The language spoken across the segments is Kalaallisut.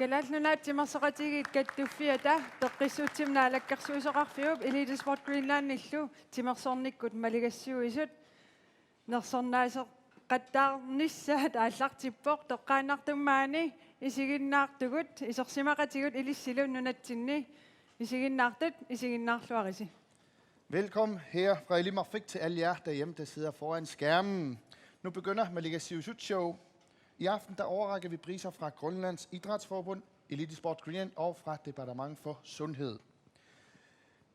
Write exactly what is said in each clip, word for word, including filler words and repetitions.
Kalaallit Nunaat Timersoqatigiit Kattuffiata Peqqissutsimut Naalakkersuisoqarfiup Elite Sport Greenlandillu timersornikkut maligassiuisut nersornaaseqattaarnissaat aallartippoq. Toqqaannartumik maani isiginnaartugut, isersimaqatigut ilissilu nunatsinni isiginnaartut, isiginnaarluarisi. Velkommen her fra Ilimarfik til alle jer derhjemme, der sidder foran skærmen. Nu begynder Maliga Siusutshow. I aften der overrækker vi priser fra Grønlands Idrætsforbund, Elitesport Greenland og fra Departement for Sundhed.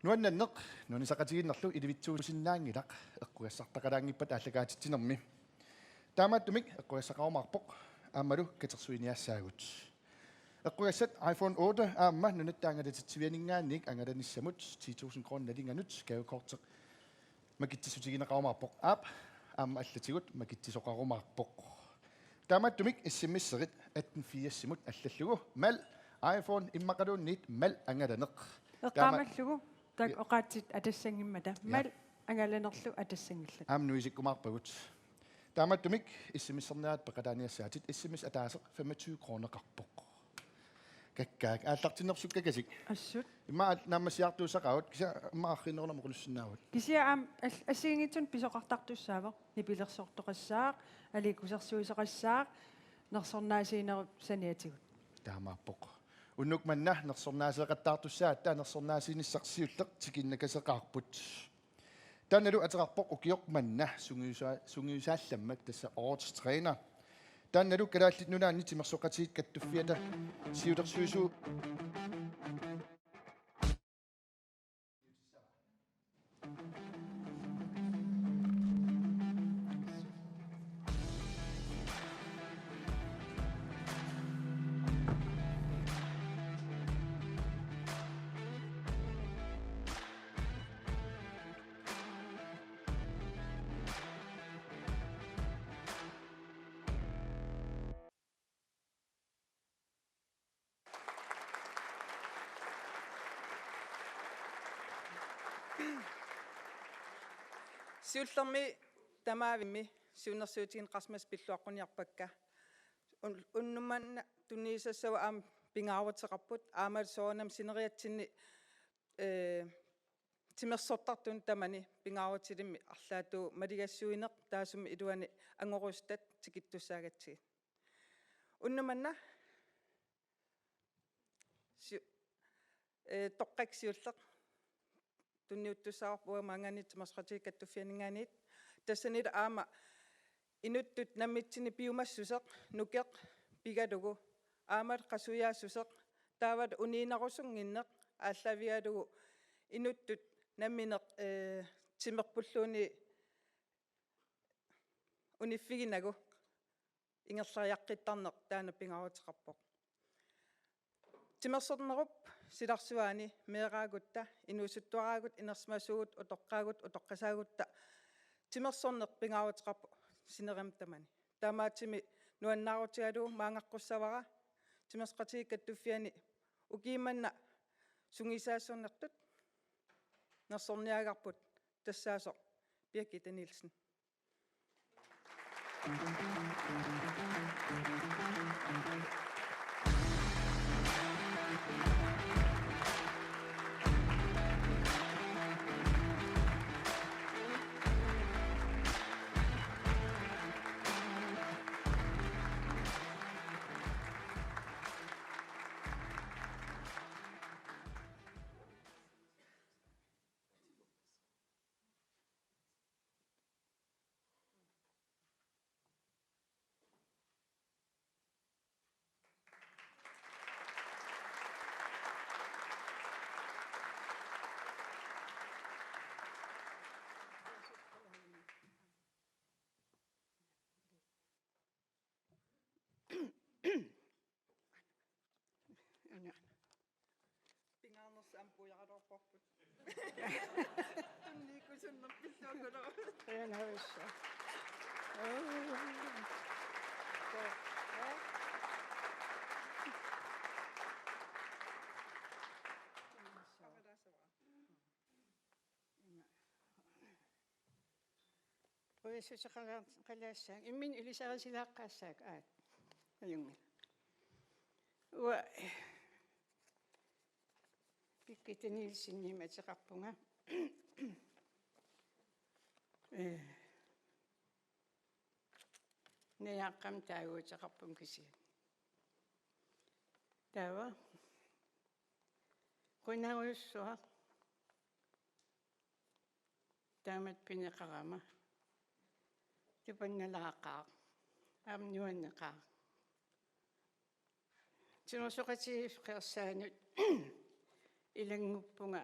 Nuannerneq nuannisaqatigiinnerlu ilivitsuusinnaanngilaq eqqugassartaqalaanngippat aallakaatitsinermi. Taamaattumik eqqugassaqarumaarpoq aammalu katersuiniaassaagut. Eqqugassat iPhone otte aamma nunatta angalatitsivianinngaanniit angalanissamut ti tusind kroner nalinganut gavekorti makitsissutigineqarumaarpoq. Aap, aamma allatigut makitsisoqarumaarpoq. Taamaattumik S M S-erit atten firsimut allallugu: MAL iPhone immaqaluunniit MAL angalaneq. Taama- Eqqaamallugu taak Ja. oqaatsit atassanngimmata. Ja. MAL angalanerlu atassanngillat. Aamma nuisikkumaarpagut. Taamaattumik S M S-erniarit peqataaniassaatit. S M S ataaseq femogtyve kroneqarpoq. Kakkaak, aallartinnerpit sukkakasik. Assut. Immaqa aal-, naammassiartuussaqaagut, kisianni immaqa arriinnerunarmi oqalussinnaavat. Kisianni aamma al-, assigiinngitsunik pisoqartartussaavoq, nipilersortoqassaaq, aliikkusersuisoqassaaq, nersornaasiinerup saniatigut. Taamaappoq. Unnuk manna nersornaaseeqattaartussaatta nersornaasiinissaq siulleq tikinnakaseqaarput. Taannalu ateqarpoq ukioq manna sungiusa-, sungiusaallammak, tassa årets træner. Taannalu Kalaallit Nunaanni Timersoqatigiit Kattuffiata siulersuisuu- Siullermik tamaavimmik siunnersuutigineqarsimasoq pilluaqquniarpakka. Un-, unnuk manna tunniussassagut aamma pingaaruteqarput, aammalu soorunami sineriatsinni, ee, timersortartunut tamani pingaarutilimmik arlaatigut maligassiuineq taassuma iluani angorustat tikittussaagatsigit. Unnuk manna siu-, ee, toqqak siulleq tunniuttussaavarput uanga maanngaanniit Timersoqatigiit Kattuffianinngaanniit. Tassanilu aamma inuttut nammitsinnut piumassuseq nukeq pigalugu, aammalu qasuiaassuseq, taavalu uniinnarusunnginneq aallaavigalugu inuttut nammineq, ee, timerpulluunniit uniffiginagu ingerlariaqqittarneq taanna pingaaruteqarpoq. Timersornerup silarsuaani meeraagutta, inuusuttuaraagut, inersimasuugut, utoqqaagut, utoqqasaagutta timersorneq pingaaruteqarpoq sinerissap tamani. Taamaattumik nuannaarutigalugu maangaqqussaavara Timersoqatigiit Kattuffianni ukiummanna sungiusaassusernertut nersorniaagarput, tassaasoq Birgitte Nielsen. Pingaarnersi aamma puiaraluarparput. Tunniukkusunnerpilluakkulu. Qujanarsuaq. Qujanarsuaq. Imminut ilisarisilaaqqaassaaq, aat. Ajunngilaq. Uanga Birgitte Nielsenimik ateqarpunga. Ee, najaaqqamik taaguuteqarpunga kisianni. Taava qujanarujussuaq taamatut pineqarama. Tupanngalaaqaaq. Aamma nuanneqaaq. Timersoqatigiit Qeersaanut ilannguppunga,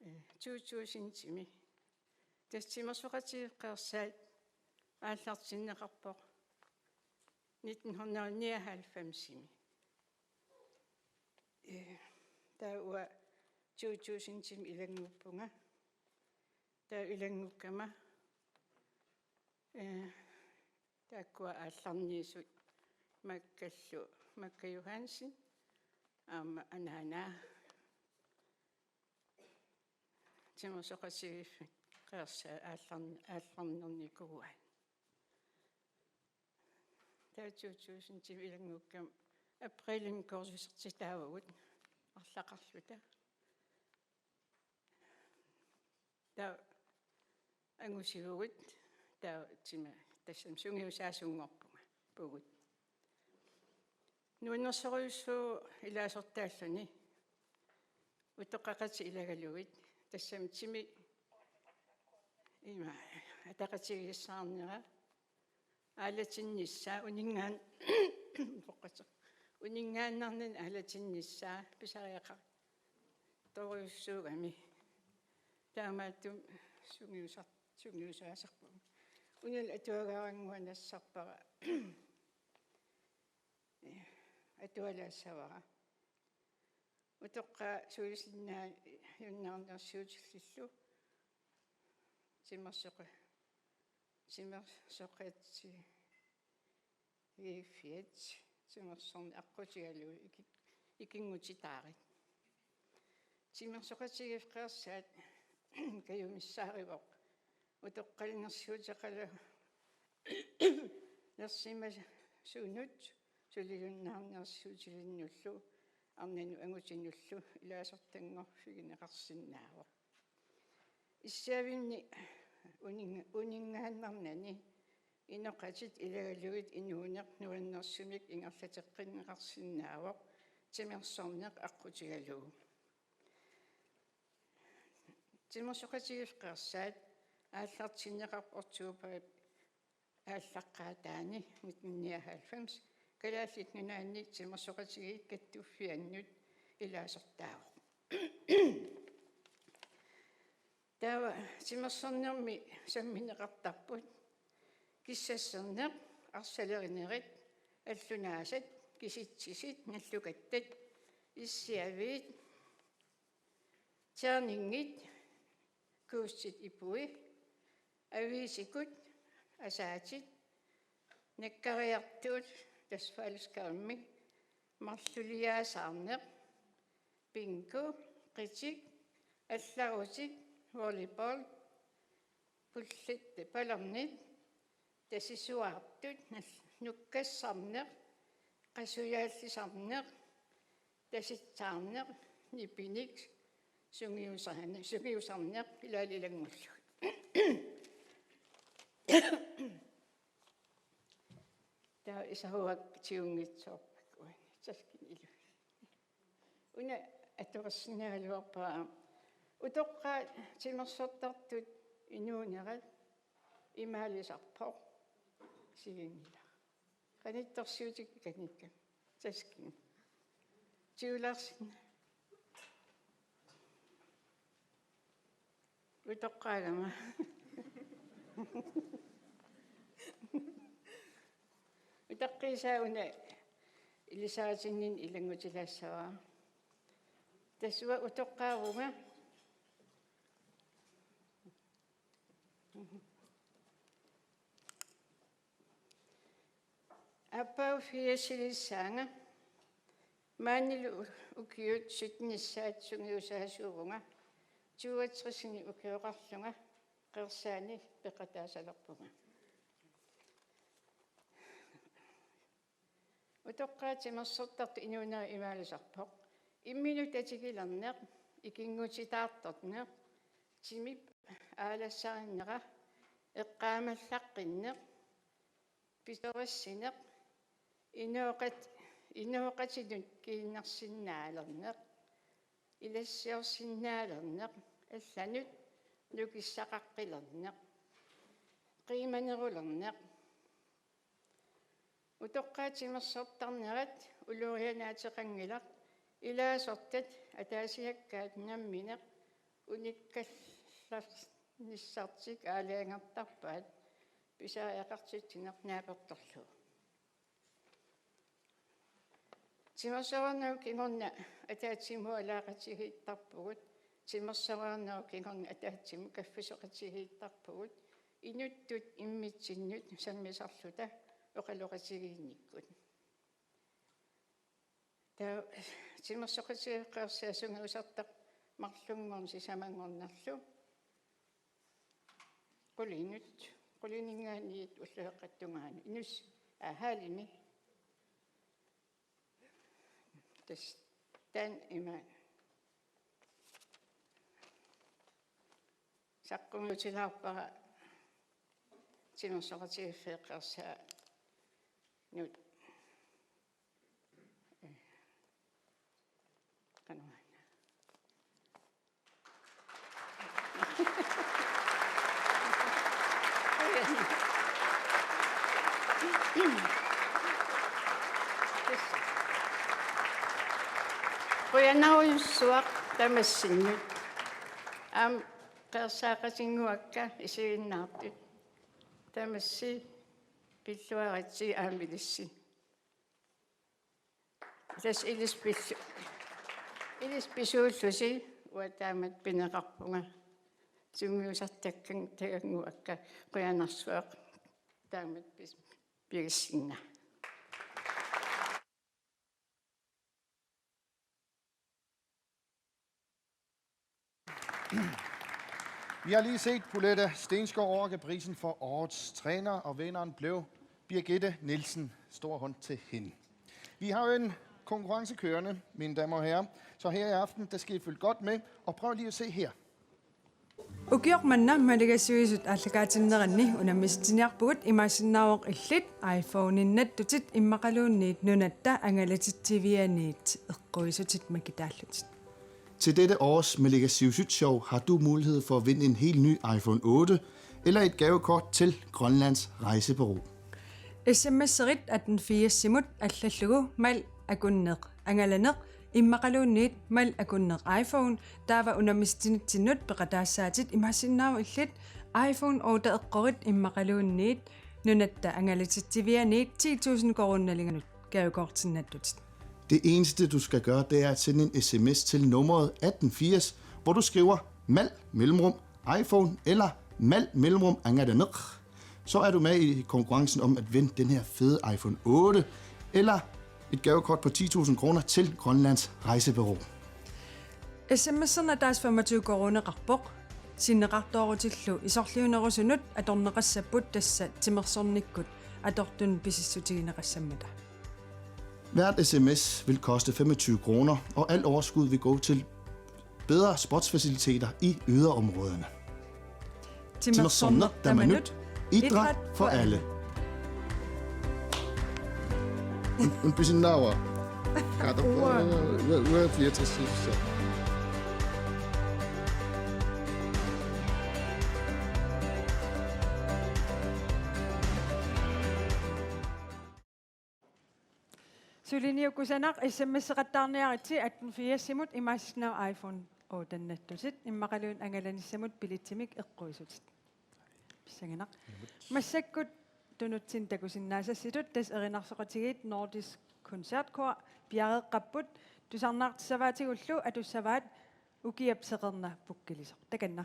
eh, to tusindimi. Tassa Timersoqatigiit Qeersaat aallartinneqarpoq nitten hundrede nioghalvfemsimi. Eh, taava uanga to tusindimi ilannguppunga. Taava ilanngukkama, eh, taakkua aallarniisut Makkallu, Makka Johansen, aamma anaanaa Timersoqatigiiffik Qeersaat aallarn-, aallarnernikuuaat. Taava to tusindimi ilanngukkama aprilimi kursusertitaavugut arlaqarluta. Taava angusivugut, taava tima tassami sungiusaasunngorpunga pugut. Nuannersorujussuuvoq ilaasortaalluni utoqqaqatit ilagalugit, tassami timi ima ataqatigiissaarnera aalatinnissaa uninngaan-, poqqateq. Uninngaannarnani aalatinnissaa pisariaqartorujussuugami. Taamaattumik sungiusar-, sungiusaasarpunga. Unali atuagaraannguaq nassarpara. Atualaassavara. Utoqqaat sulisinnaajunnaarnersiutillillu timersoqa-, timersoqatigiiffiat timersorneq aqqutigalugu iki-, ikinngutitaarit. Timersoqatigiit Qeersaat kajumissaarivoq utoqqalinersiuteqalersimasunut sulijunnaarnersiutilinnullu arnanut angutinullu ilaasortanngorfigineqarsinnaavoq. Issiavinni uning-, uninngaannarnani inoqatit ilagalugit inuuneq nuannersumik ingerlateqqinneqarsinnaavoq timersorneq aqqutigalugu. Timersoqatigiit Qeersaat aallartinneqarpoq oktobarip aallaqqaataani nitten nioghalvfems Kalaallit Nunaanni Timersoqatigiit Kattuffiannut ilaasortaavoq. Taava timersornermi sammineqartarput kissasserneq, arsalerinerit, allunaasat, kisitsisit, nallukattat, issiaviit, terningit, kuustit ipui, aviisikut, asaatit, nakkariartuut, tassa faldskærmi, marluliaasaarneq, bingo, qitik, allarutik, volleyball, pullit, ballernit, tasisuaartut, nal-, nukkassarneq, qasujaallisarneq, tasitsaarneq, nipinik, sungiusaane-, sungiusarneq, ilaalu ilanngullugit. Taava isaruak tigunngitsoorpakka uani taskini ilu. Una atorsinnaagaluarpara aamma. Utoqqaat timersortartut inuunerat imaalisarpoq. Isiginngilaq. Qanittorsiutit kanikkami. Taskini. Tigulaarsinnaavit. Utoqqaagama. Utaqqiisaa una ilisaritinninni ilanngutilaassavara. Tassa uanga utoqqaavunga. Aappaagu firsilissaanga, maanilu ukiut syttenissaat sungiusaasuuvunga, toogtresini ukioqarlunga Qeersaani peqataasalerpunga. Utoqqaat timersortartut inuunerit imaalusarpoq: imminut tatigilerneq, ikinngutitaartorneq, timip aalassarinnera, eqqaamallaqqinneq, pisorissineq, inooqat-, inooqatinut kiinnersinnaalerneq, ilassiorsinnaalerneq, allanut nukissaqaqqilerneq, qiimanerulerneq. Utoqqaat timersortarnerat ulorianaateqanngilaq, ilaasortat ataasiakkaat nammineq unikkallarnissartik aalajangertarpaat pisariaqartitsineq naapertorlugu. Timersorujuuvoq kingorna ataatsimut alaaqatigiittarpugut, timersorujuuvoq kingorna ataatsimut kaffisoqatigiittarpugut, inuttut immitsinnut sammisarluta oqaloqatigiinnikkut. Taava timersoqatigeeqqaarsia sungiusartaq marlunngorneq sisamanngornerlu. Qulinut, qulininngaanniit ulloqeqqata tungaanut. Inus-, aa, hallimi. Tassa taanna ima saqqummiutilaarpara timersoqatigiiffeeqqaarsianut. Qanuana. Qujanarujussuaq tamassinnut. Aamma qeersaaqatinnguakka isiginnaartut. Tamassi pilluaritsi aamma ilissi. Tassa ilissi pis-, ilissi pisuullusi uanga taamatut pineqarpunga. Sungiusartakkannguakka qujanarsuaq taamatut pis-, pigissinnaavat. Vi har lige set Bolette Stenskov overrække prisen for årets træner, og vinderen blev Birgitte Nielsen. Stor hånd til hende. Vi har jo en konkurrence kørende, mine damer og herrer, så her i aften, der skal I følge godt med, og prøv lige at se her. Ukioq manna maligassiuisut aallakaatinneranni unammissiniarpugut imaassinnaavoq illit iPhone-innattutit immaqaluunniit nunatta angalatitsivianiit eqquisutit makitaallutit. Til dette års Maliga Siusut Show har du mulighed for at vinde en helt ny iPhone otte eller et gavekort til Grønlands Rejsebureau. S M S-erit atten firsimut allallugu mal akunneq angalaneq immaqaluunniit mal akunneq iPhone taava unammissinitsinnut peqataassaatit imaassinnaavoq illit iPhone otte eqqorit immaqaluunniit nunatta angalatitsivianiit ti tusind koruunilinganut gavekortinnattutit. Det eneste, du skal gøre, det er at sende en S M S til nummeret atten firs, hvor du skriver mal mellemrum iPhone eller mal mellemrum angalaneq. Så er du med i konkurrencen om at vinde den her fede iPhone otte eller et gavekort på ti tusind kroner til Grønlands Rejsebureau. S M S-erneq ataaseq femogtyve koruuneqarpoq. Sinneqartoorutillu isorliunerusunut atorneqassapput tassa timersornikkut atortunut pisissutigineqassammata. Hvert S M S vil koste femogtyve kroner, og al overskud vil gå til bedre sportsfaciliteter i yderområderne. Timersorneq tamanut, idræt for alle. Un, un pisinnaava. Uanga. Uanga, uanga fireogtres, så. Suliniukusanaq S M S-eqattaarniaritsi atten firsimut imaassinnaavoq iPhone otte-nnattutit immaqaluunniit angalanissamut billetsimik eqquisutit. Pissanganaq. Massakkut tunutsinni takusinnaasassitut tassa erinarsoqatigiit Nordisk Koncertkor piareeqqapput tusarnaartissavaatigullu atussavaat Ukiap seqerna pukkilisoq. Takanna.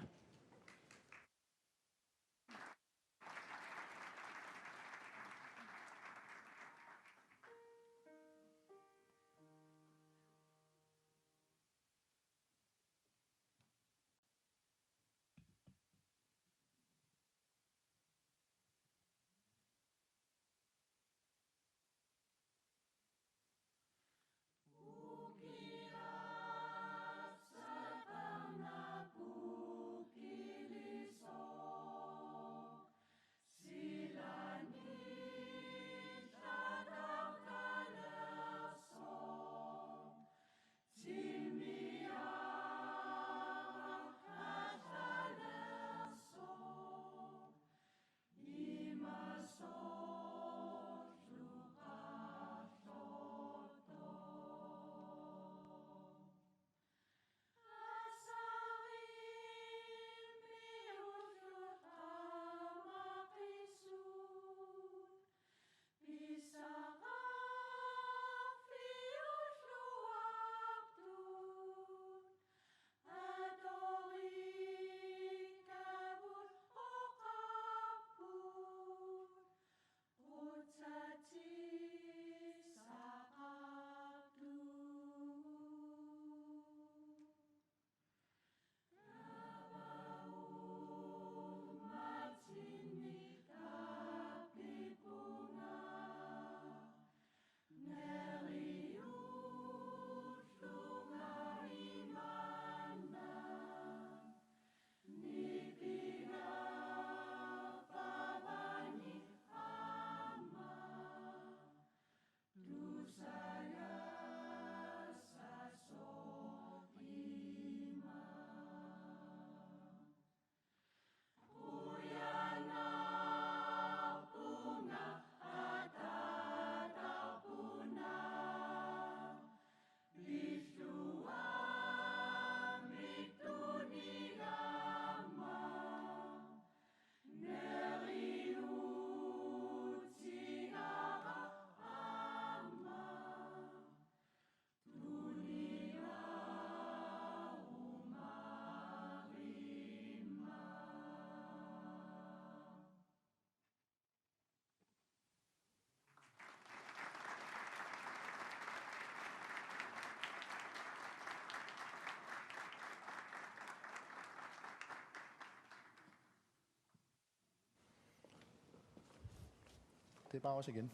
Det er bare os igen.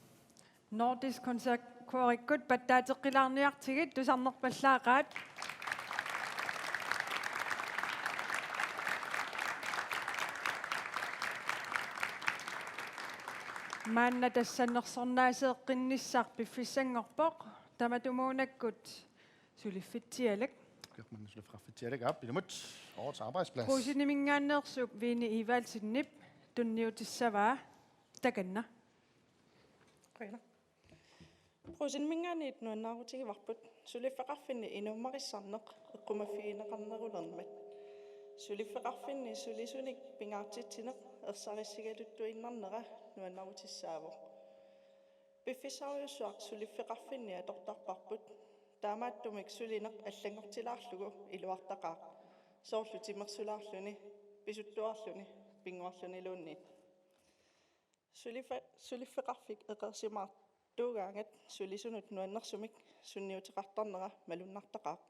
Nordisk Koncertkoorikkut pattaateqqilaarniartigit tusarnerpallaaqaat. Maanna tassa nersornaaseeqqinnissaq piffissanngorpoq, tamatumuunakkut suliffitsialak. Maanna suliffitsialak, aap, ilumut. Årets arbejdsplads. Brugsenimingaanneersup Vini Evaldsenip tunniutissavaa, takanna. Qujanaq. Brugsenimingaanniit nuannaarutigivarput suliffeqarfinni inuummarissarneq eqqumaffigineqarnerulermat. Suliffeqarfinni sulisunik pingaartitsineq ersarissigaluttuinnarnera nuannaarutissaavoq. Piffissarujussuaq suliffeqarfinni atortarparput, taamaattumik sulineq allanngortilaarlugu iluartaqaaq, soorlu timersulaarluni, pisuttuarluni, pinnguarluniluunniit. Suliffe-, suliffeqarfik eqeersimaartuugaangat sulisunut nuannersumik sunniuteqartarnera malunnartaqaaq.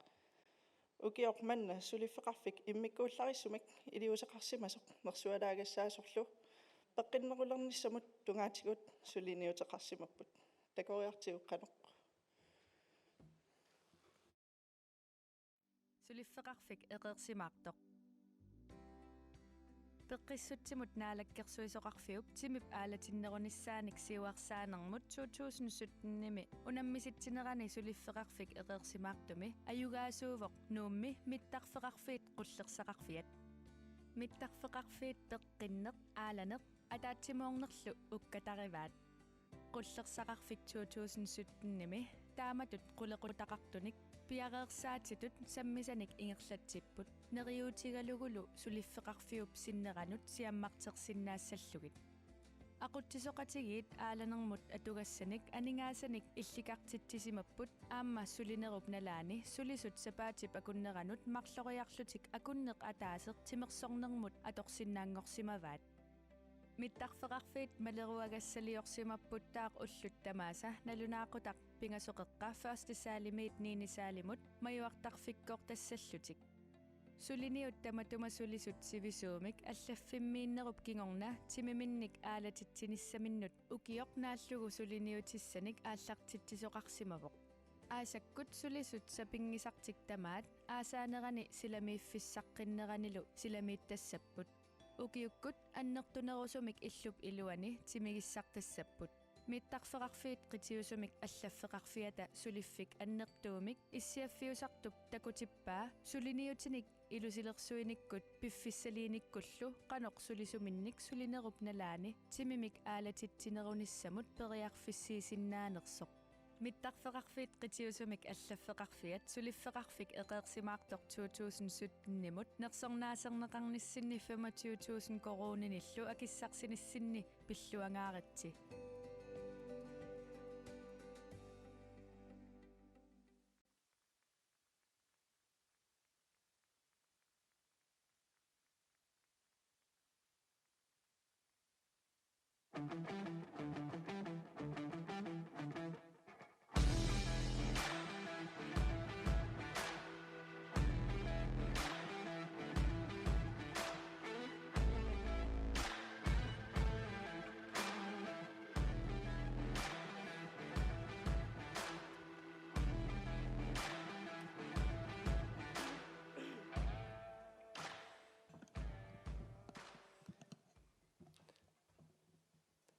Ukioq manna suliffeqarfik immikkuullarissumik iliuuseqarsimasoq nersualaagassaassorlu peqqinnerulernissamut tungaatigut suliniuteqarsimapput. Takoriartigu qanoq. Suliffeqarfik eqeersimaartoq. Peqqissutsimut Naalakkersuisoqarfiup timip aalatinnerunissaanik siuarsaanermut to tusind sytten-imi unammisitsinerani suliffeqarfik eqeersimaartumi ajugaasuuvoq Nuummi mittarfeqarfiit qullersaqarfiat. Mittarfeqarfiit peqqinneq, aalaneq ataatsimoornerlu ukkatarivaat. Qullersaqarfik to tusind sytten-imi taamatut qulequtaqartunik piareersaatitut sammisanik ingerlatsipput, neriuutigalugulu suliffeqarfiup sinneranut siammartersinnaassallugit. Aqutsisoqatigiit aalanermut atugassanik aningaasanik illikartitsisimapput aamma sulinerup nalaani sulisut sapaatip akunneranut marloriarlutik akunneq ataaseq timersornermut atorsinnaanngorsimavaat. Mittarfeqarfiit maleruagassaliorsimapputtaaq ullut tamaasa nalunaaqutaq pingasoqeqqa første salimiit niende salimut majuartarfikkoortassallutik. Suliniut tamatuma sulisut sivisuumik allaffimmiinnerup kingorna timiminnik aalatitsinissaminnut ukioq naallugu suliniutissanik aallartitsisoqarsimavoq. Aasakkut sulisut sapinngisartik tamaat aasaanerani silamiiffissaqqinneranilu silamiittassapput. Ukiukkut annertunerusumik illup iluani timigissartassapput. Mittarfeqarfiit qitiusumik allaffeqarfiata suliffik annertuumik issiaffiusartup takutippaa suliniutinik ilusilersuinikkut piffissaliinikkullu qanoq sulisuminnik sulinerup nalaani timimik aalatitsinerunissamut periarfissiisinnaanersoq. Mittarfeqarfiit qitiusumik allaffeqarfiat suliffeqarfik eqeersimaartoq to tusind sytten-imut nersornaaserneqarnissinni femogtyve tusind koruuninillu akissarsinissinni pilluangaaritsi.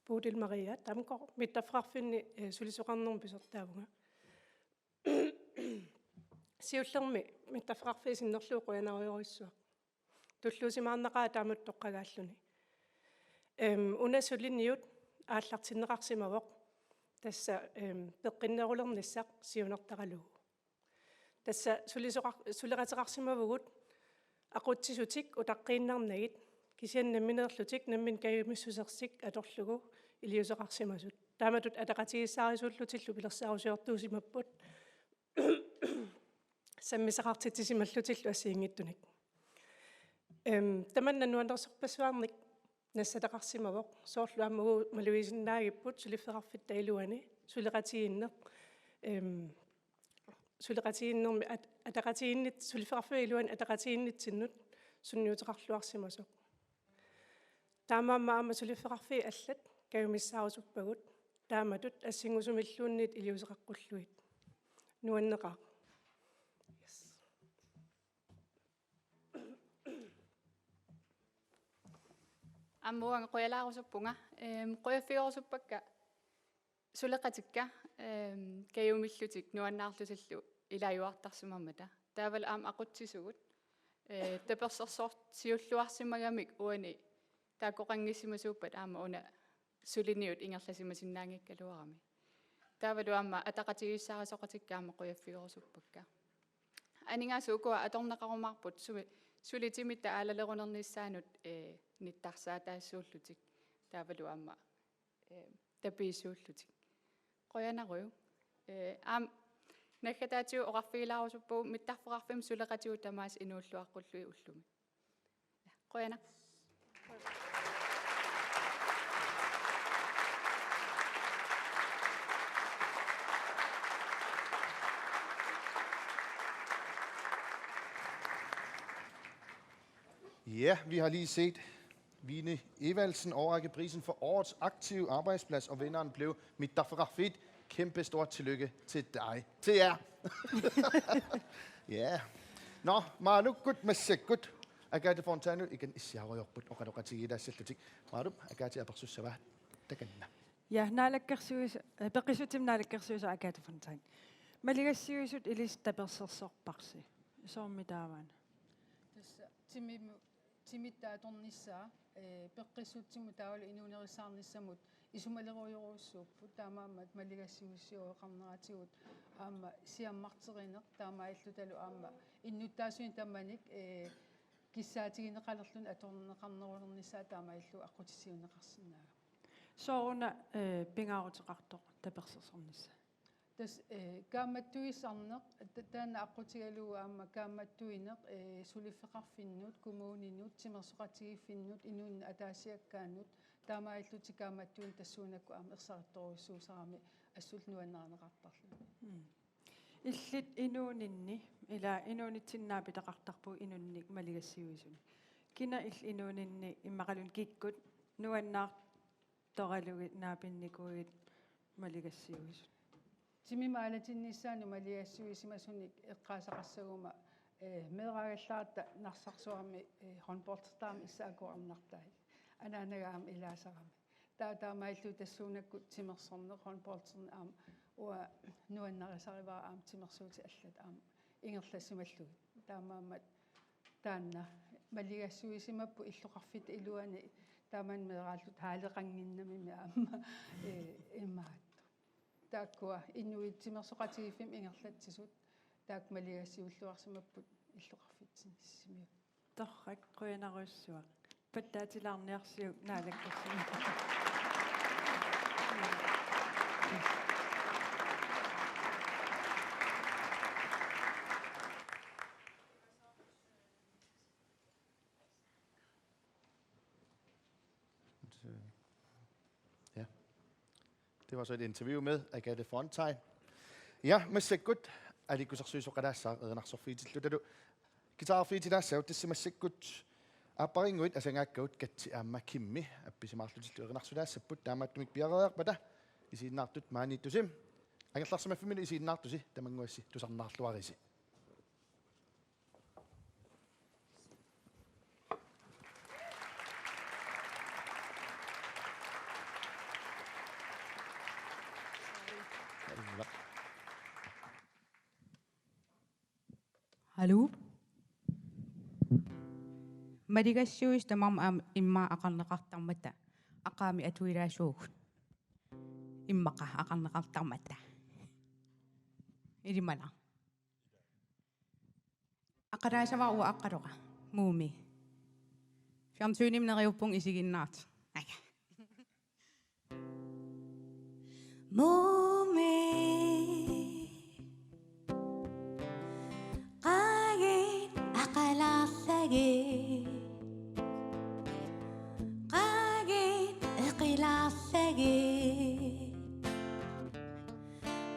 Bodil Maria Damgaard, mittarfeqarfinni, eh, sulisoqarnermut pisortaavunga. Siullermik mittarfeqarfiit sinnerlugu qujanarujorujussuaq. Tulluusimaarnaqaaq taamatut toqqagaalluni. Em, una suliniut aallartinneqarsimavoq. Tassa, em, peqqinnerulernissaq siunertaralugu. Tassa sulisoqar-, suleqateqarsimavugut aqutsisutik utaqqiinnarnagit, kisianni nammineerlutik nammineq kajumissusersik atorlugu iliuuseqarsimasut. Taamatut ataqatigiissaarisuullutillu pilersaarusiortuusimapput sammisaqartitsisimallutillu assigiinngitsunik. Em, tamanna nuannersorpassuarnik nassataqarsimavoq, soorlu aamma uagut malugisinnaagivut suliffeqarfitta iluani suleqatigiinneq, em, suleqatigiinnermi at-, ataqatigiinnit-, suliffeqarfiup iluani ataqatigiinnitsinnut sunniuteqarluarsimasoq. Taamaammat aamma suliffeqarfiit allat kajumissaarusuppagut, Taamatut assingusumiilluunniit iliuuseqaqqullugit. Nuanneqaaq. Yes. Aamma uanga qujalaarusuppara, ehm, qujaffigerusuppakka suleqatikka, ehm, kajumillutik nuannaarlutillu ilaajuartarsimammata. Taavalu aamma aqutsisugut, eh, tapersersorsiulluarsimagamik uani taakkoqanngissimasuuppat aamma una suliniut ingerlasimasinnaanngikkaluarami. Taavalu aamma ataqatigiissaarisoqatikka aamma qujaffigerusuppakka. Aningaasat ukua atorneqarumaarput sumi-, suli timitta aalalerunernissaanik, eh, nittarsaataassuullutik. Taavalu aamma, eh, tapiissuullutik. Qujanarujuk. Eh, aamma naggataatigut oqarfigilaarusuppakka mittarfeqarfimmut suleqatigut tamaasa inuulluaqqullugit ullumi. Qujanaq. Ja, vi har lige set Vine Evaldsen overrække prisen for årets aktive arbejdsplads, og vinderen blev Mittarfeqarfiit. Kæmpe stort tillykke til dig. Til jer. Ja. Nå, Maalukkut massakkut Agathe Fontana ikan issiarujoorput oqaloqatigiilaassallutik. Maalu, Agathe apersussava takanna. Ja, naalakkersuis-, eh, peqqissutsimut naalakkersuisoq Agathe Fontana. Maligassiuisut ilissi tapersersorparsi. Soormi taava? Tassa timimut, timitta atornissaa, eh, peqqissutsimut taavalu inuunerissaarnissamut isumalerujorujussuupput, taamaammat maligassiuisoqarneratigut aamma siammarterineq taamaalillutalu aamma innuttaasunik tamanik, eh, kissaatigineqalerluni atorneqarnerulernissaa taamaalillugu aqqutissiuunneqarsinnaagami. Sooruna, eh, pingaaruteqartoq tapersersornissaa? Tassa, eh, kaammattuisarneq, ta-, taanna aqqutigalugu aamma kaammattuineq, eh, suliffeqarfinnut, kommuninut, timersoqatigiiffinnut, inunnut ataasiakkaanut, taamaalillutik kaammattuineq tassuunakkut aamma ersarittorujussuusarami assullu nuannarineqartarluni. Mm. Illit inuuninni, ila inuunitsinni naapitaqartarpugut inunnik maligassiuisunik. Kina illit inuuninni immaqaluunniit kikkut nuannaar- toralugit naapinnikuugit maligassiuisut? Timimut aalatinnissaanut maligassiuisimasunik eqqaasaqassaguma, eh, meeraagallaratta Narsarsuarmi, eh, håndboldertarami issaakuarnartai. Anaanaga aamma ilaasarami. Taa-, taamaalillutik tassuunakkut timersorneq, håndbolderneq aamma uanga nuannarisarivara aamma timersuutit allat aamma ingerlassimallugit. Taamaammat taanna maligassiuisimapput illoqarfitta iluani taamani meeraalluta haaleqannginnamimi aamma, eh, imaattoq. Taakkua inuit timersoqatigiiffimmik ingerlatsisut taakku maligassiulluarsimapput illoqarfitsinni Sisimiut. Torrak, qujanarujussuaq. Pattaatilaarniarsiuk naalakkersuisoq. Ja. Det var så et interview med Agathe Fontain. Ja, massakkut aliikkusersuisoqalaassaaq erinarsorfiitillutalu. Guitarfiitilaassaagut, tassa massakkut aappariinnguit asagaakkagut Katsi aamma Kimmi appisimaarlutillu erinarsulaassapput, taamaattumik piareeriarpata isiginnaartut maaniittusi. Angerlarsimaffimmilu isiginnaartusi tamannguassi tusarnaarluarisi. Hallo. Maligassiuisut tamarmik aamma immaqa aqarneqartarmata, aqagu atuilaassuugut. Immaqa aqarneqartarmata. Ilimanaq. Aqalaasavara uanga aqqalora. Muumi. Fjernsynimi neriuppunga isiginnaartut. Aja. Muumi. Qaagit aqalaarlagit. Qaagit eqilaarlagit.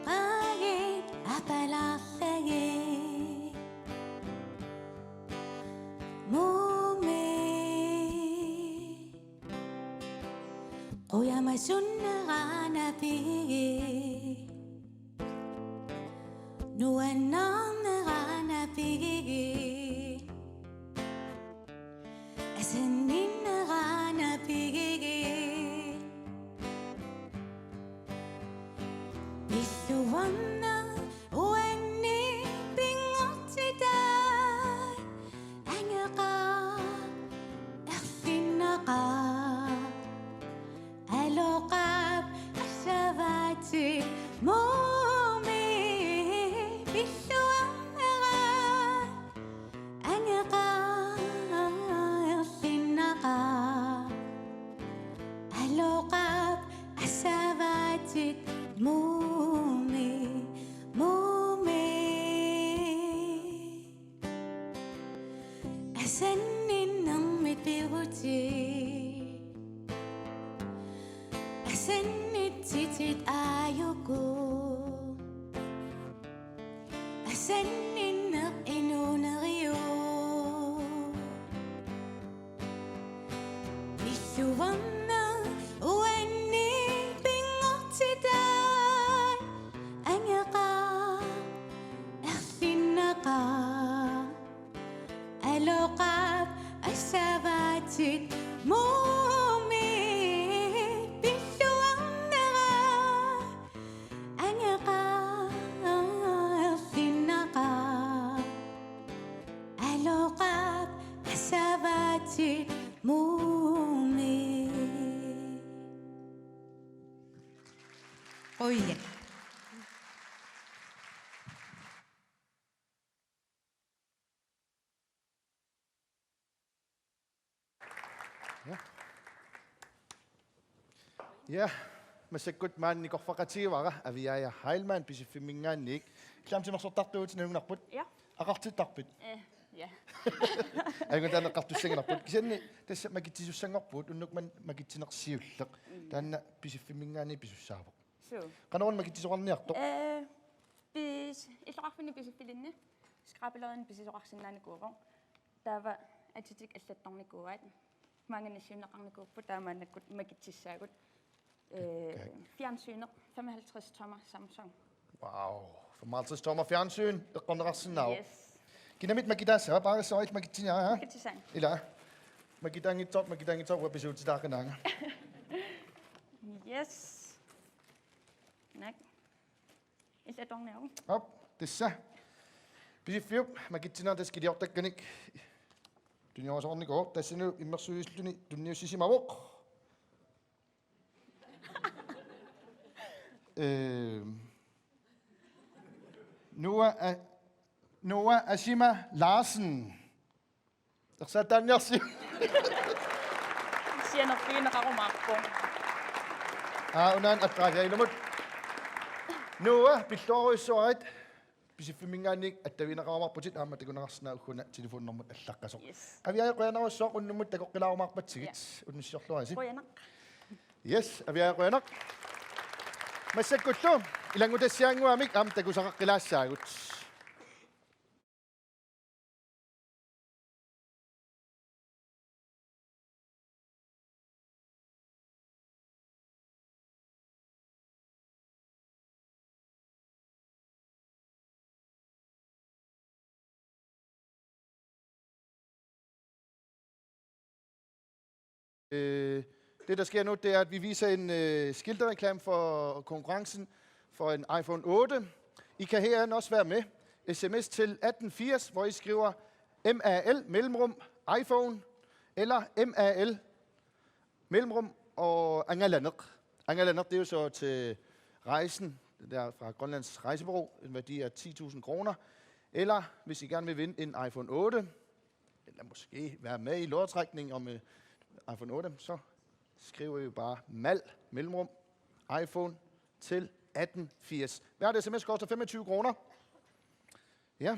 Qaagit apalaarlagit. Muumi. Qujamasunnerana pigigi. Nuannaarnerana pigigi. Asanninnerana pigigi. Pilluarneq uannit pinngortitat. Angeqaaq, erlinnaqaaq, aloqaap assavaatit Muumi. Pilluarnera, angeqaaq, erlinnaqaaq, aloqaap assavaatit Muumi, Muumi. Asanninnermit pivutit, asannitsitit aajuku, asanninneq inuuneriuk. Pilluarneq uannit pinngortitat. Angeqaaq, erlinnaqaaq, aloqaap assavaatit Muumi. Pilluarnera, angeqaaq, erlinnaqaaq, aloqaap assavaatit Muumi. Qujan. Ja. Ja, massakkut maani nikorfaqatigivara Aviaja Heilmann Pisiffimminngaanniit. Ilaa aamma timersortartuuvutit, nalunngilarput? Ja. Aqartittarpit? Eh, ja. Ajunngitsunik eqqartussanngilarput. Kisianni tassa makitsisussanngorpugut, unnukkut maani makitsineq siulleq. Mm. Taanna Pisiffimminngaanniit pisussaavoq. Suu. Qanoruna makitsisoqarniartoq? Eh, pis-, illoqarfinni pisiffilinni skrabelerinik pisisoqarsinnaanikuuvoq. Taava atitik allattornikuuaat. Maanga nassiunneqarnikuupput, taava maannakkut makitsissaagut. Eh, Kakkaak. Fjernsyneq, femoghalvtreds tommer Samsung. Wow, femoghalvtreds tommer fjernsyn, eqqorneqarsinnaavoq. Yes. Kinamita makitaassava, paarissavara illit makitsiniarpa? Makitsissaanga. Ilaa. Makitaanngitsoorput, makitaanngitsoorput, uanga pisuutitaaqqinaanga. Yes. Naak. Ilaatorniaruk. Aap, tassa. Pisiffiup makitsineq tassa kiliortakkanik tuniorsoqarnikuuvoq, tassani immersuisulluni tunniussisimavoq. Ehm. Noah A-, Noah Asima Larsen. Ersaattaanniarsiuk. Sianerfigineqarumaarpoq. Aa, unaana attaviailumut. Noah, pilluarujussuarit. Pisiffimminngaanniit attavigineqarumaarputit, aamma takuneqarsinnaavoq ugguna telefoninummeri allaqqasoq. Yes. Aviaja, qujanarujussuaq unnummut takoqqilaarumaarpatsigit. Ja. Unnussiorluarisi. Qujanaq. Yes, Aviaja, qujanaq. Massakkullu ilanngutassiaannguamik aamma takusaqaqqilaassaagut. Øh, det, der sker nu, det er, at vi viser en, øh, skiltereklame for konkurrencen for en iPhone otte. I kan herinde også være med. S M S til atten firs, hvor I skriver M A L mellemrum iPhone eller M A L mellemrum og angalaneq. Angalaneq, det er jo så til rejsen, det der fra Grønlands Rejsebureau, en værdi af ti tusind kroner. Eller hvis I gerne vil vinde en iPhone otte, eller måske være med i lodtrækningen om, øh, iPhone otte, så skriver I jo bare mal mellemrum iPhone til atten firs. Hver S M S koster femogtyve kroner. Ja.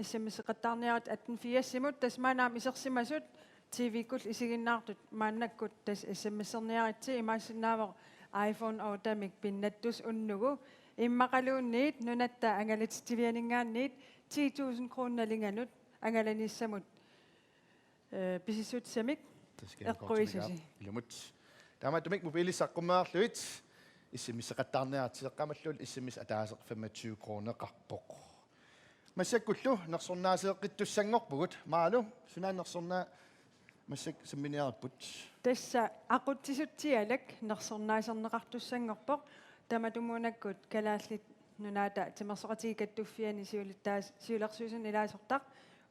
S M S-eqattaarniarit atten firsimut, tassa maanna aamma isersimasut T V-kkullu isiginnaartut maannakkut tassa S M S-erniaritsi. Imaassinnaavoq iPhone ottemik pinnattussaq unnugu. Immaqaluunniit nunatta angalatitsivianinngaanniit ti tusind kroner nalinganut angalanissamut, øh, pisissutissamik. Eqquisusi. Ilumut. Taamaattumik mobiilit saqqummereerlugit S M S-eqattaarniartigeqqammerlugu S M S ataaseq femogtyve kroneqarpoq. Massakkullu nersornaaseeqqittussanngorpugut. Malu, suna nersornaa-, massakkut samminiarput. Tassa aqutsisutsialak nersornaaserneqartussanngorpoq. Tamatumuunakkut Kalaallit Nunaata Timersoqatigiit Kattuffianni siulittaas-, siulersuisuni ilaasortaq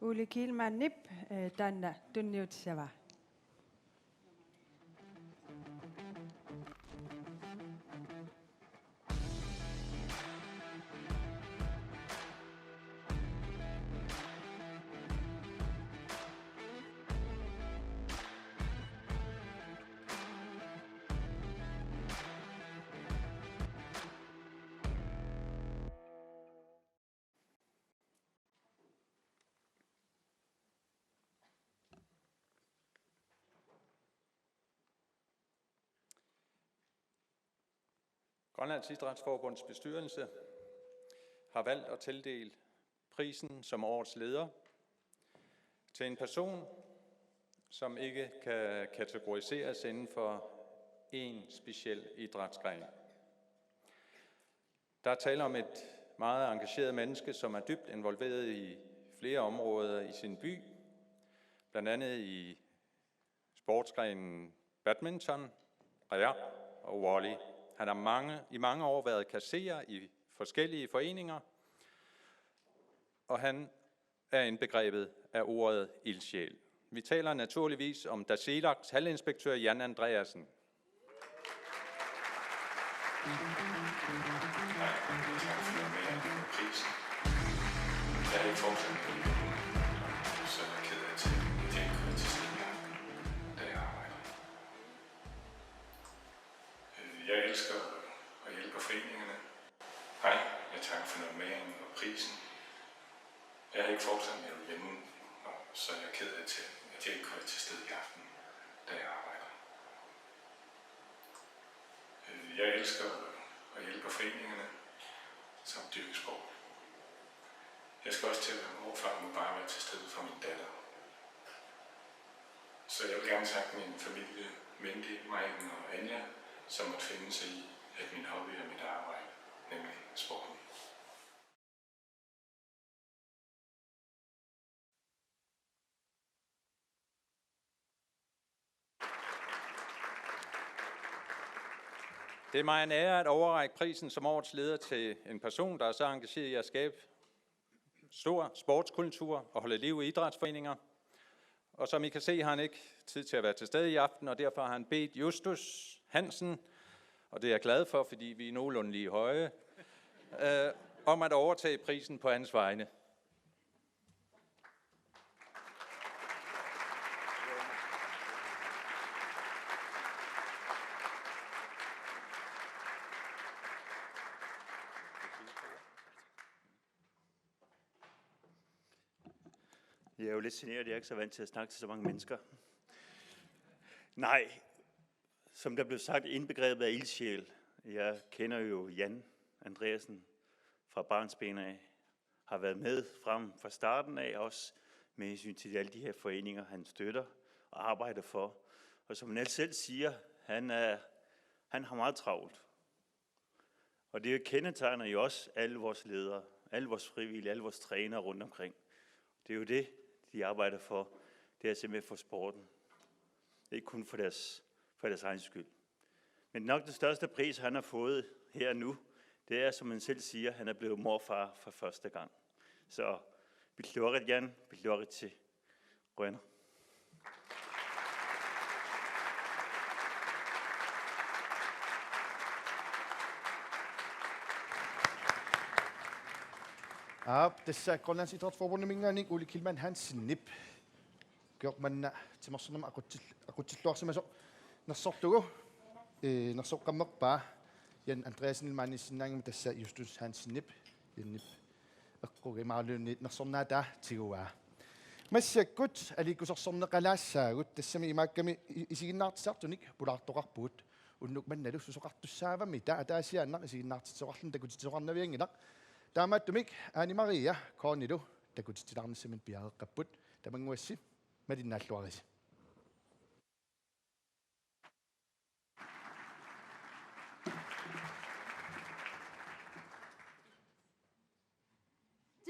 Ole Kielmannip, eh, taanna tunniutissavaa. Grønlands Idrætsforbunds bestyrelse har valgt at tildele prisen som årets leder til en person, som ikke kan kategoriseres inden for en speciel idrætsgren. Der er tale om et meget engageret menneske, som er dybt involveret i flere områder i sin by, blandt andet i sportsgrenen badminton, qajaq og volley. Han har mange, i mange år været kasserer i forskellige foreninger, og han er indbegrebet af ordet ildsjæl. Vi taler naturligvis om Tasiilaqs haldinspektør Jan Andreasen. Tak for prisen. Jeg er ikke fortsat på det, så jeg er ked af, at jeg ikke kunne være til stede i aften, da jeg arbejder. Øh, Jeg elsker at hjælpe foreningerne. Hej, jeg takker for normeringen og prisen. Jeg er ikke fortsat med hjemme, så jeg er ked af, at jeg ikke kunne være til stede i aften, da jeg arbejder. Øh, Jeg elsker at hjælpe foreningerne samt dyrke sport. Jeg skal også til at være mor, far, må bare være til stede for min datter. Så jeg vil gerne takke min familie, Mindy, Maiken og Anja, som måtte finde sig i, at min hobby er mit arbejde, nemlig sporten. Det er mig en ære at overrække prisen som årets leder til en person, der er så engageret i at skabe stor sportskultur og holde liv i idrætsforeninger. Og som I kan se, har han ikke tid til at være til stede i aften, og derfor har han bedt Justus Hansen, og det er jeg glad for, fordi vi er nogenlunde lige høje, øh, om at overtage prisen på hans vegne. Jeg er jo lidt generet, jeg er ikke så vant til at snakke til så mange mennesker. Nej, som der blev sagt, indbegrebet af ildsjæl. Jeg kender jo Jan Andreasen fra barnsben af, har været med frem fra starten af, også med hensyn til alle de her foreninger, han støtter og arbejder for. Og som han selv siger, han, er, han har meget travlt. Og det kendetegner jo også alle vores ledere, alle vores frivillige, alle vores trænere rundt omkring. Det er jo det, de arbejder for. Det er simpelthen for sporten. Ikke kun for deres, for deres egen skyld. Men nok den største pris, han har fået her nu, det er, som han selv siger, han er blevet morfar for første gang. Så pilluarit, Jan, pilluaritsi. Qujanaq. Aap, tassa Grønlands Idrætsforbundiminngaanniit Ole Kielmann Hansenip. Ukioq manna timersornermut aqutsil-, aqutsilluarsimasoq nersorlugu, ee, nersoqqammerpaa Jan Andreasenimut maaniissinnaanngimmat, tassa Justus Hansenip, Janip eqqugaa imaluunniit nersornaataa tiguaa. Massakkut aliikkusersorneqalaassaagut, tassami imaakkami i-, isiginnaartitsisartunik pulaartoqarpugut. Unnuk mannalu susoqartussaavamita, ataasiaannaq isiginnaartitsisoqarluni takutitsisoqarnavianngilaq. Taamaattumik Ane Maria Koornilu takutitsilaarnissaminut piareeqqapput. Tamannguassi malinnaalluarisi.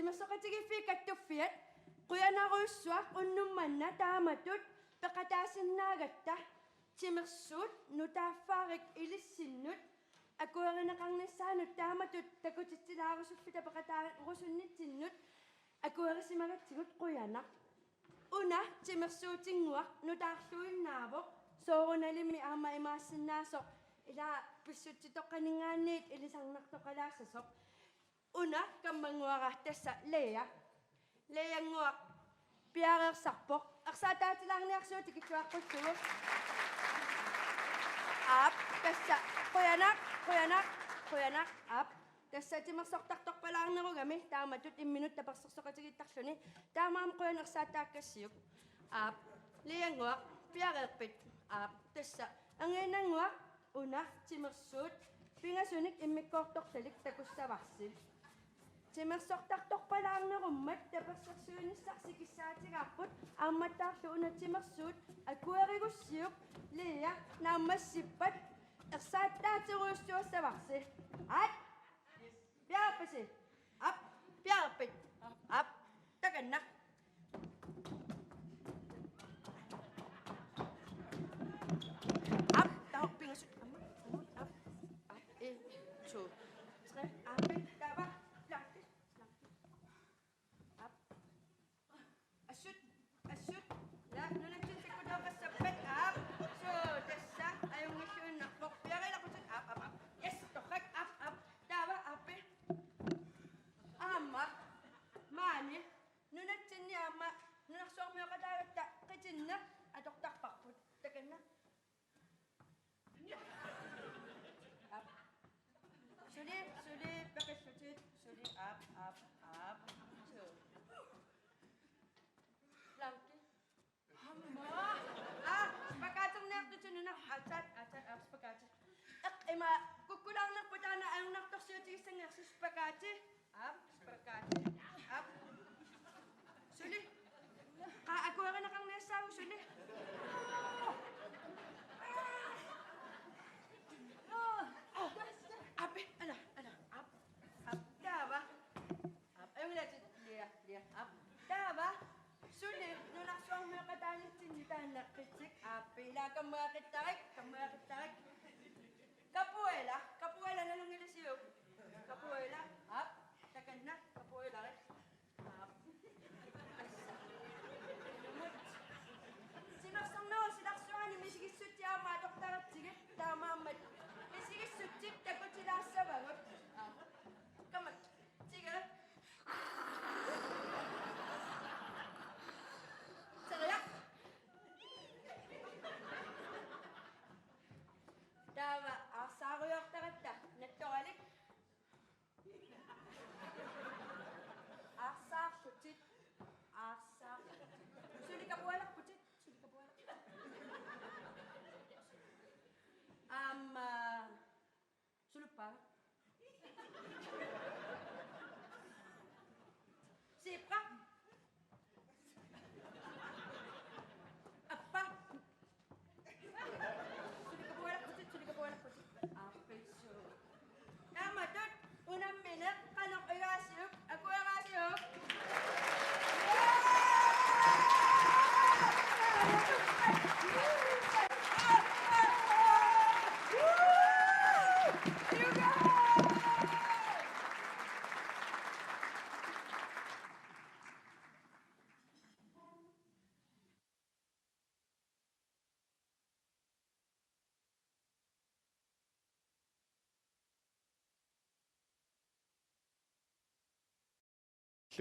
Timersoqatigiiffiit Kattuffiat, qujanarujussuaq unnuk manna taamatut peqataasinnaagatta. Timersuut nutaaffaarikka ilissinnut akuerineqarnissaannut taamatut takutitsilaarusulluta peqataarusunnitsinnut akuerisimagatsigut qujanaq. Una timersuutinnguaq nutaarluinnaavoq, soorunalimi aamma imaassinnaasoq, ila pissutsitoqqaninngaanniit ilisarnartoqalaassasoq. Una kammanguara tassa Lea. Leannguaq piareersarpoq. Ersaataatilaarniarsiuk tikittuaqqullugu. Aap, tassa qujanaq, qujanaq, qujanaq. Aap, tassa timersortartorpalaarnerugami taamatut imminut tapersersoqatigiittarluni. Taamaammat qujanaq ersaataakkassiuk. Aap, Leannguaq piareerpit? Aap, tassa angiinnannguaq una timersuut pingasunik immikkoortortalik takussavarsi. Timersortartorpalaarnerummat tapersersuinissarsi kissaatigaarput aammattaarlu una timersuut akuerigussiuk. Lea, naammassippat ersaattaaterujussuassavarsi. Aat? Piareerpisi? Aap, piareerpit? Aap, takanna. Aap, taava pingasut. Aamma, aamma, aap. Aap, en, to, tre. Aap, taava. Langt. Aap. Assut, assut. Ila, nunatsinni takkutooqassappat. Aap. Suu, tassa. Ajunngilluinnarpoq. Piareelerputit. Aap, aap, aap. Yes, torrak. Aap, aap. Taava, aappi. Aamma. Maani. Nunatsinni aamma nunarsuarmioqataagatta qitinneq atortarparput. Takanna. Aap. Suli, suli, peqillutit. Suli, aap, aap, aap. Suu. Planke. Aamma. Aa, spaghetti-rniartutut una. Aatsaat, aatsaat, aap, spaghetti. Eq, ima, kukkulaarnerput taanna ajornartorsiutigissanngilasi spaghetti. Aap, spaghetti. Aap. Suli. Qaa akuerineqarniassaagut suli. Aappi, ala, ala, aap, aap, taava. Aap, ajunngilaq, Lea, Lea, aap. Taava, suli, nunarsuarmioqataanitsinni taanna qitsik, aappi, ila kammagiaqittarik, kammagiaqittarik. Capoeira, capoeira nalunngilasiuk. Capoeira, aap, takanna, capoeira. Aap. Tassa. Inumut. Timersornerup silarsuani misigissutsit aamma atortaratsigit, taamaammat misigissutsit takutilaassavagut. Aap. Kammak. Tigger. Teriaq. Taava aarsaarujoortaratta nattoralik. Aarsaarlutit. Aarsaarlutit. Suli capoeirarputit. Suli capoeirarputit. Aamma, suluppaa. Zebra. Appa. Suli capoeirarputit, suli capoeirarputit. Aappissu. Taamatut unammineq qanoq igaasiuk, akueraasiuk?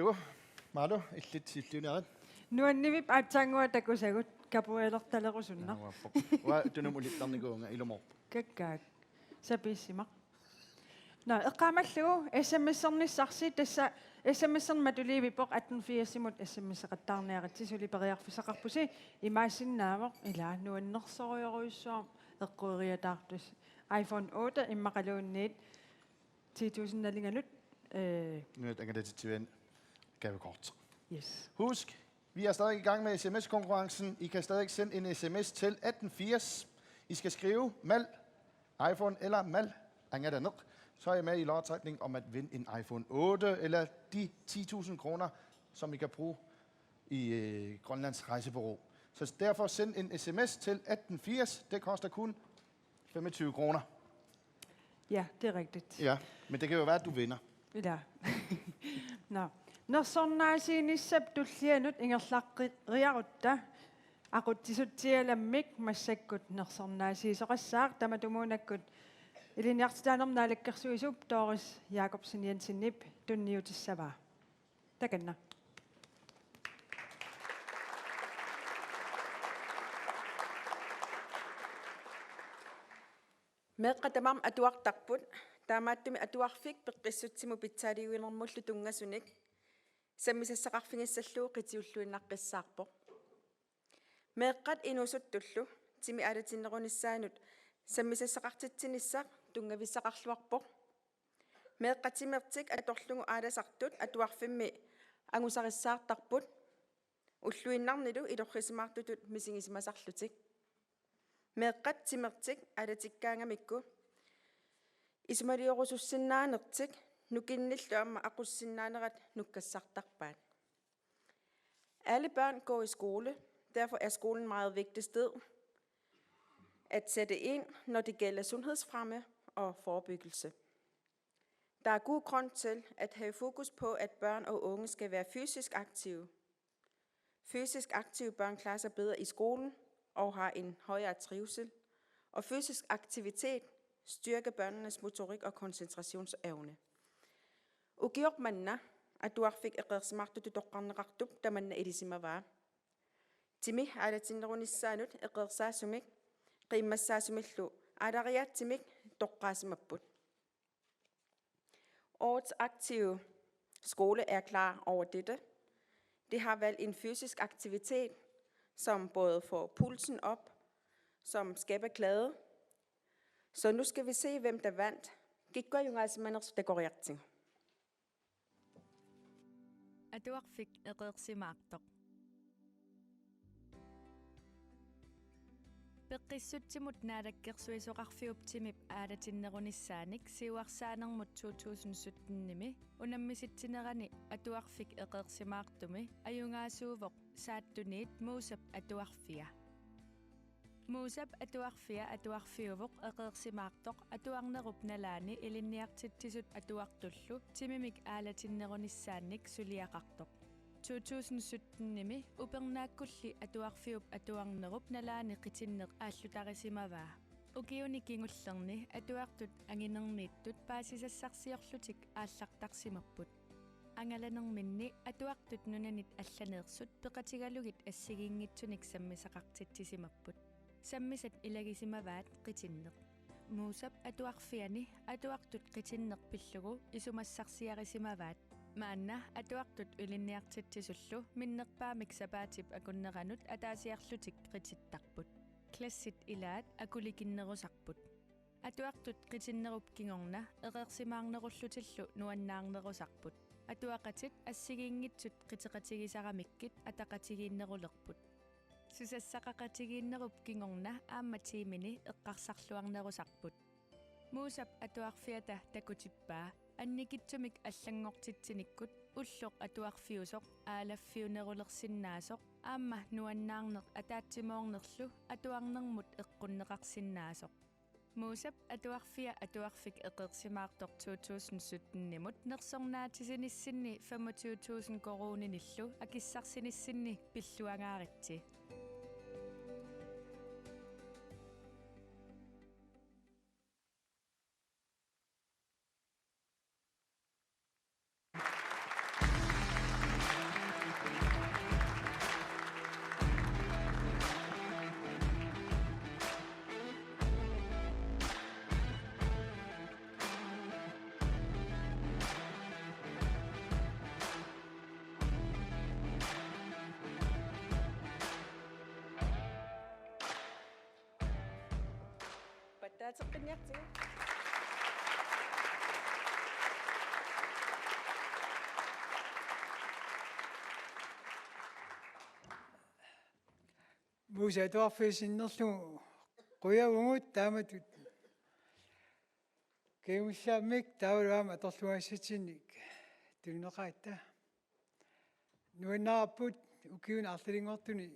Illugu, Malu, illit illiuniarit. Nuannivippa aatsaannguaq takusagut, capoeirertalerusunnaq. Naa, uappoq. Uanga tunumut ulittarnikuuvunga, ilumoorpoq. Kakkaak. Sapiissimaq. Nå, eqqaamallugu S M S-ernissarsi, tassa S M S-erneq matuliivippoq, atten firsimut S M S-eqattaarniaritsi, suli periarfissaqarpusi, imaassinnaavoq, ila, nuannersorujorujussuaq eqqueriataartusi. iPhone otte immaqaluunniit ti tusind nalinganut, øh, Nunatta Angalatitsiviani gavekort. Yes. Husk, vi er stadig i gang med S M S-konkurrencen. I kan stadig sende en S M S til atten firs. I skal skrive mal iPhone eller mal angalaneq Så er I med i lodtrækning om at vinde en iPhone otte eller de ti tusind kroner, som I kan bruge i øh, Grønlands Rejsebureau. Så derfor send en sms til atten firs. Det koster kun femogtyve kroner. Ja, det er rigtigt. Ja, men det kan jo være, at du vinder. Ja. Nå. Nersornaasiinissap tullianut ingerlaqqeriarutta aqutsisutsialammik massakkut nersornaasiisoqassaaq, tamatumuunakkut ilinniartitaanermut naalakkersuisup Doris Jakobsen Jensenip tunniutissavaa. Takanna. Meeqqat tamarmik atuartarput, taamaattumik atuarfik peqqissutsimut pitsaaliuinermullu tunngasunik sammisassaqarfigissallugu qitiulluinnaqqissaarpoq. Meeqqat inuusuttullu timi aalatinnerunissaanut sammisassaqartitsinissaq tunngavissaqarluarpoq. Meeqqat timertik atorlugu aalasartut atuarfimmi angusarissaartarput, ulluinnarnilu ilorrisimaartutut misigisimasarlutik. Meeqqat timertik aalatikkaangamikku isumaliorsuussinnaanertik nukinnillu aamma aqussinnaanerat nukkassartarpaat. Alle børn går i skole, derfor er skolen et meget vigtigt sted at sætte ind, når det gælder sundhedsfremme og forebyggelse. Der er god grund til at have fokus på, at børn og unge skal være fysisk aktive. Fysisk aktive børn klarer sig bedre i skolen og har en højere trivsel. Og fysisk aktivitet styrker børnenes motorik og koncentrationsevne. Ukioq manna atuarfik eqeersimaartutut toqqarneqartup tamanna ilisimavaa. Timi aalatinnerunissaanut eqeersaasumik qiimmassaasumillu aalariaatsimik toqqaasimapput. Årets aktive skole er klar over dette. De har valgt en fysisk aktivitet, som både får pulsen op, som skaber glæde. Så nu skal vi se, hvem der vandt. Kikkut ajugaasimanersoq takoriartigu. Atuarfik eqeersimaartoq. Peqqissutsimut naalakkersuisoqarfiup timip aalatinnerunissaanik siuarsaanermut to tusind sytten-imi unammisitsinerani atuarfik eqeersimaartumi ajugaasuuvoq saattuniit Muusap atuarfia. Muusap atuarfia atuarfiuvoq eqeersimaartoq atuarnerup nalaani ilinniartitsisut atuartullu timimik aalatinnerunissaannik suliaqartoq. To tusind sytten-imi upernaakkulli atuarfiup atuarnerup nalaani qitinneq aallutarisimavaa. Ukiuni kingullerni atuartut anginerniittut paasisassarsiorlutik aallartarsimapput. Angalanerminni atuartut nunanit allaneersut peqatigalugit assigiinngitsunik sammisaqartitsisimapput. Sammisat ilagisimavaat qitinneq. Muusap atuarfiani atuartut qitinneq pillugu isumassarsiarisimavaat. Maanna atuartut ilinniartitsisullu minnerpaamik sapaatip akunneranut ataasiarlutik qitittarput. Klassit ilaat akulikinnerusarput. Atuartut qitinnerup kingorna eqeersimaarnerullutillu nuannaarnerusarput. Atuaqatit assigiinngitsut qiteqatigisaramikkit ataqatigiinnerulerput. Susassaqaqatigiinnerup kingorna aamma tiimini eqqarsarluarnerusarput. Muusap atuarfiata takutippaa annikitsumik allanngortitsinikkut ulloq atuarfiusoq aalaffiunerulersinnaasoq aamma nuannaarneq ataatsimoornerlu atuarnermut eqqunneqarsinnaasoq. Muusap atuarfia atuarfik eqeersimaartoq to tusind sytten-imut nersornaatisinissinni femogtyve tusind koruuninillu akissarsinissinni pilluangaaritsi. Pattaateqqinniartigu. Muusap atuarfia sinnerlugu qujavugut taamatut. Kingullermik taavalu aamma atorlugassatsinnik tunineqaatta. Nuannaarput ukiuni arlalinngortuni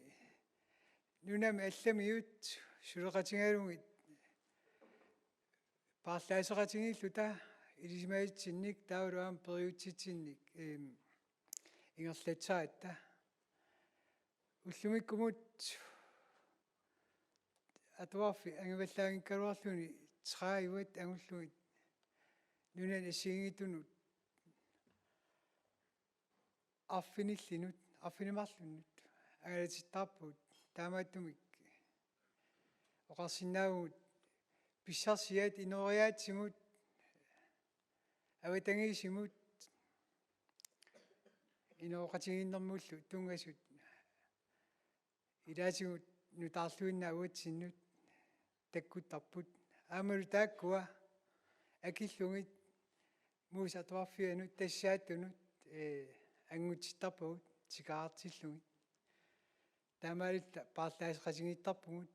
nunami allamiut suleqatigalugit paarlaasseqatigiilluta ilisimasatsinnik taavalu aamma periutsitsinnik, eem, ingerlatsaratta. Ullumikkumut atuarfik angivallaanngikkaluarluni tredive angullugit nunani assigiinngitsunut arfinillinut, arfineq-marlunnut angalatittarpugut, taamaattumik oqarsinnaavugut pissarsiat inooriaatsimut, avatangiisimut, inooqatigiinnermullu tunngasut ilaatigut nutaarluinnaq uatsinnut takkuttarput. Aammalu taakkua akillugit Muusip atuarfianut tassaattunut, ee, angutsittarpagut tikeraartillugit. Taamaalilluta paarlaasseqatigiittarpugut.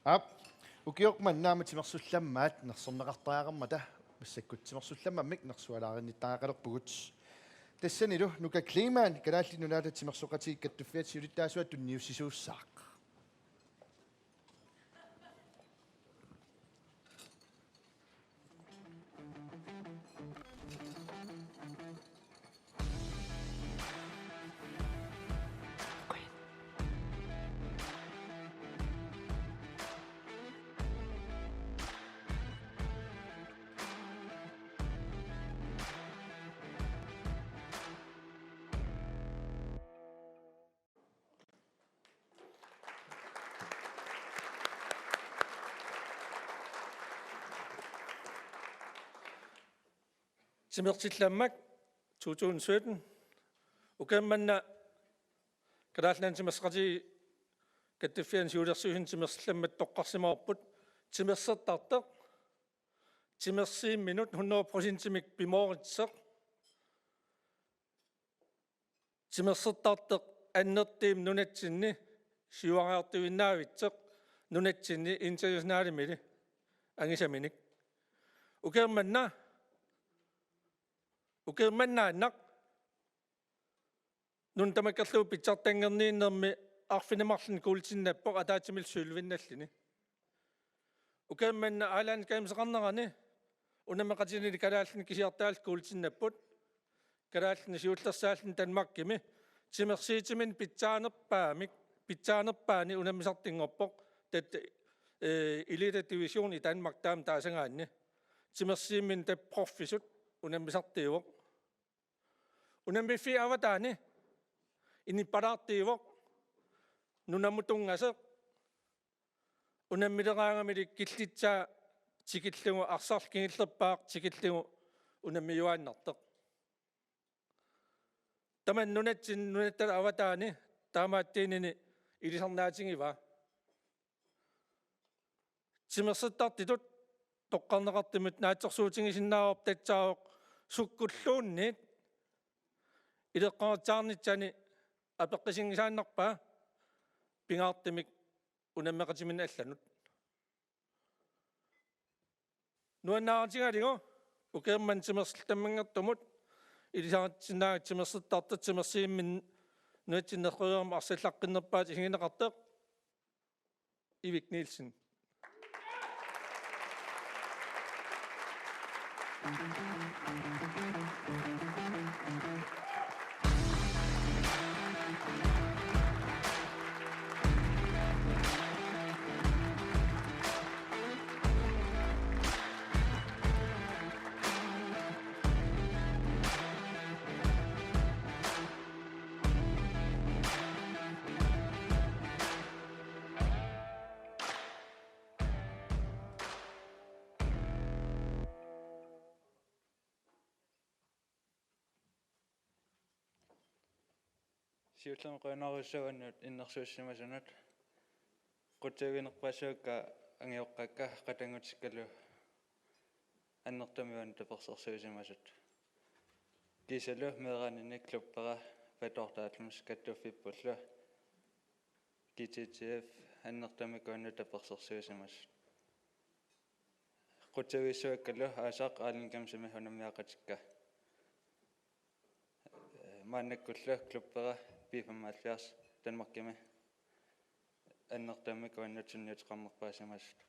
Aap, ukioq manna aamma timersullammaat nersorneqartariaqarmata massakkut timersullammammik nersualaarinnittariaqalerpugut. Tassanilu Nuka Kleemann Kalaallit Nunaata Timersoqatigiit Kattuffiata siulittaasuat tunniussisuussaaq. Timersillammak to tusind sytten. Ukiormanna Kalaallit Nunaanni Timersoqatigiit Kattuffianni siulersuisuni timersillammat toqqarsimavarput timersortartoq timersiimminut hundrede procentimik pimooritsoq. Timersortartoq annertuumik nunatsinni siuariartuinnavitsoq nunatsinni internationalimili angisaminik. Ukiormanna, ukiormannaannaq nuna tamakkerlugu pitsartanngorniunnermi arfineq-marlunnik kuultinnappoq ataatsimiillu sølvinnalluni. Ukiormanna Island Gameseqarnerani unammeqatinili kalaallinik kisiartaallu kuultinnapput. Kalaallinik siullersaalluni Danmarkimi timersiitiminni pitsaanerpaamik, pitsaanerpaani unammisartunngorpoq, tatta, eh, elite division i Danmark taama taasagaanni. Timersiimminni tatta proffisut unammisartuuvoq. Unammiffiup avataani inuppalaartuuvoq nunamut tunngasoq. Unammileraangamili killitsaa tikillugu, arsarlu kingullerpaaq tikillugu unammiuaannartoq. Tamanna nunatsinni nunatta avataani taamaattuunini ilisarnaatigivaa. Timersortartutut toqqarneqartumut naatsorsuutigisinnaavarput tassaavoq sukkulluunniit ileqqorissaarnissani apeqqutigisaannarpaa pingaartumik unammeqatiminut allanut. Nuannaarutigalugu ukiormanna timersortammanngortumut ilisaritsinnaagatsigit timersortartut timersiimminni nunatsinni nerriviummik arsallaqqinnerpaatut isigineqartoq Ivik Nielsen. Siullermik qujanarujussuaq uannut innersuussimasunut. Qutsaviginerpaassuakka angioqqaakka qatanngutikkalu annertuumik uannut tapersersuisimasut. Kiisalu meeraaninni klubbera Patortaallumis Kattuffippullu G T T F annertuumik uannut tapersersuisimasut. Qutsavigissuakkalu aasaq Island Gamesimi unammiaqatikka. Maannakkullu klubbera B femoghalvfjerds Danmarkimi annertuumik uannut sunniuteqarnerpaasimasut.